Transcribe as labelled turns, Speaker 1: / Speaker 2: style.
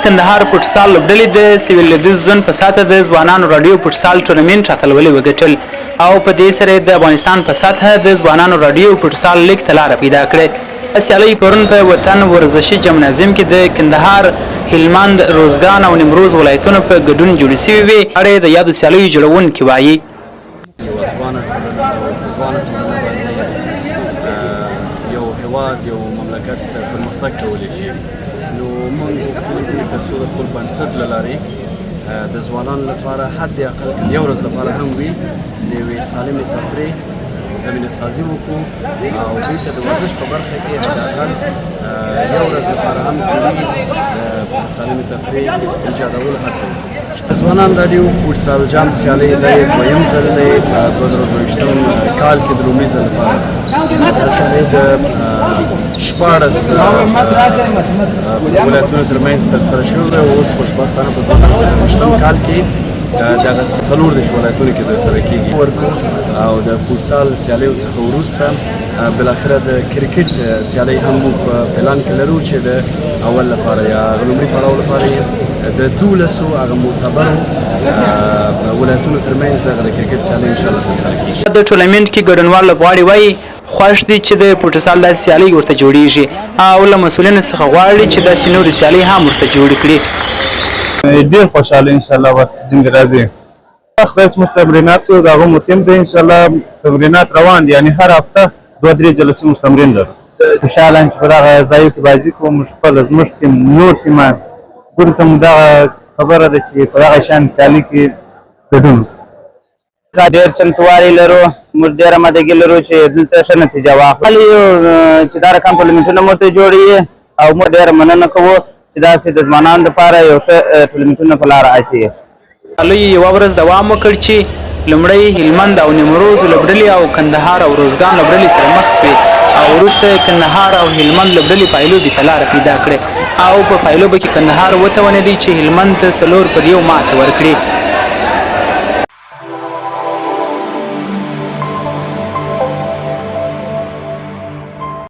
Speaker 1: کندهار فوټسال لوبډلې د سویل لویدیځ زون په سطح د ځوانانو راډیو فوټسال ټورنمنټ اتلولي وګټل او په دې سره د افغانستان په سطح د ځوانانو راډیو فوټسال لیګ ته لاره پیدا کړه. سیالۍ پرون په وطن ورزشي جمنازیم کې د کندهار، هلمند، روزګان او نیمروز ولایتونو په ګډون جوړې شوې وې. اړه د یادو سیالیو جوړونکي وايي.
Speaker 2: یوه ځوانه ټولنه ده او په ځوانه ټولنه باندې یو هیواد، یو مملکت پرمختګ کولی شي. نو موږ غوښتونکي یو تر څو د خپل بنسټ له لارې د ځوانانو لپاره حد اقل که یو ورځ لپاره هم وي د یوې سالمې تفریح زمینه سازي وکړو او دوی ته د ورزش په برخه کې حد اقل یو ورځ لپاره هم که وي د سالمې تفریح ایجادولو هڅه وکړو. ځوانان راډیو فوټسال جام سیالۍ دا یې دویم ځل دی. په 2022 کال کې د لومړي ځل لپاره دا سیالۍ د 16 ولایتونو ترمنځ ترسره شوې وې. اوس خوشبختانه په 2024 کال کې دغه 34 ولایتونو کې ترسره کېږي ورکو او د فوټسال سیالیو څخه وروسته بالاخره د کرکټ سیالۍ هم موږ په پلان کې لرو چې د اول لپاره یا لومړي پړاو لپاره یې د 12 هغه معتبرو ولایتونو ترمنځ دغه د کرکټ سیالۍ انشاءالله ترسره کېږي.
Speaker 1: د ټورنمنټ کې ګډونوال لوبغاړي وايي، خوښ دي چې د فوټسال داسې سیالۍ ورته جوړیږي او له مسؤلینو څخه غواړي چې داسې نورې سیالۍ هم ورته جوړې کړي.
Speaker 3: ډیر خوشحاله ان شاء الله، بس ځینې راځي خدای زموږ تمرینات کوي، د هغه متیم دی. ان شاء الله تمرینات روان دي، یعنی هر هفته دوه درې جلسې موږ تمرین لرو. خوشحاله یم چې په دغه ځایو کې بازي کوو. موږ خپله، زموږ ټیم، نور ټیمان ګورو ته مو دغه خبره ده چې په دغه شان سیالي کې ګډون وکړو.
Speaker 4: ډېر چمتووالی لرو، موږ ډېره آمادګي لرو چې دلته ښه نتیجه واخلو یو چې دا رقم ټورنمنټونه موږ ته جوړوي او موږ ډېره مننه کوو چې داسې د ځوانانو لپاره یو ښه ټورنمنټونه په لاره اچوي.
Speaker 1: سیالیو یوه ورځ دوام وکړ چې لومړی هلمند او نیمروز لوبډلې او کندهار او روزګان لوبډلې سره مخ شوې او وروسته کندهار او هلمند لوبډلې پایلوبې ته لاره پیدا کړې او په پایلوبه کې کندهار وتوانېدی چې هلمند ته 4-1 ماته ورکړي.